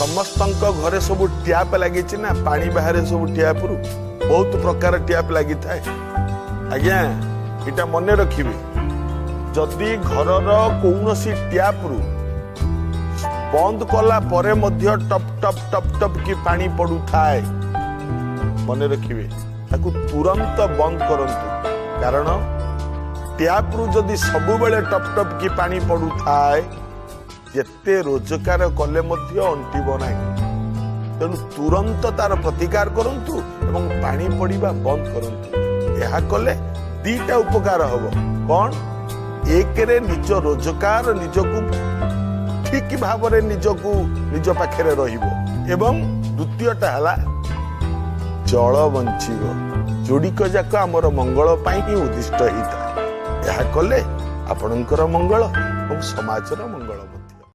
ସମସ୍ତଙ୍କ ଘରେ ସବୁ ଟ୍ୟାପ୍ ଲାଗିଛି ନା, ପାଣି ବାହାରେ ସବୁ ଟ୍ୟାପ୍ରୁ, ବହୁତ ପ୍ରକାର ଟ୍ୟାପ୍ ଲାଗିଥାଏ। ଆଜ୍ଞା ଏଇଟା ମନେ ରଖିବେ, ଯଦି ଘରର କୌଣସି ଟ୍ୟାପ୍ରୁ ବନ୍ଦ କଲା ପରେ ମଧ୍ୟ ଟପ୍ ଟପ୍ ଟପ୍ ଟପ୍ କି ପାଣି ପଡୁଥାଏ, ମନେ ରଖିବେ ତାକୁ ତୁରନ୍ତ ବନ୍ଦ କରନ୍ତୁ। କାରଣ ଟ୍ୟାପ୍ରୁ ଯଦି ସବୁବେଳେ ଟପ୍ ଟପ୍ କି ପାଣି ପଡୁଥାଏ, ଯେତେ ରୋଜଗାର କଲେ ମଧ୍ୟ ଅଣ୍ଟିବ ନାହିଁ। ତେଣୁ ତୁରନ୍ତ ତାର ପ୍ରତିକାର କରନ୍ତୁ ଏବଂ ପାଣି ପଡ଼ିବା ବନ୍ଦ କରନ୍ତୁ। ଏହା କଲେ ଦିଟା ଉପକାର ହବ। କ'ଣ? ଏକରେ ନିଜ ରୋଜଗାର ନିଜକୁ ଠିକ ଭାବରେ ନିଜକୁ ନିଜ ପାଖରେ ରହିବ, ଏବଂ ଦ୍ୱିତୀୟଟା ହେଲା ଜଳ ବଞ୍ଚିବ। ଯୋଡ଼ିକ ଯାକ ଆମର ମଙ୍ଗଳ ପାଇଁ ହିଁ ଉଦ୍ଦିଷ୍ଟ ହେଇଥାଏ। ଏହା କଲେ ଆପଣଙ୍କର ମଙ୍ଗଳ ଏବଂ ସମାଜର ମଙ୍ଗଳ।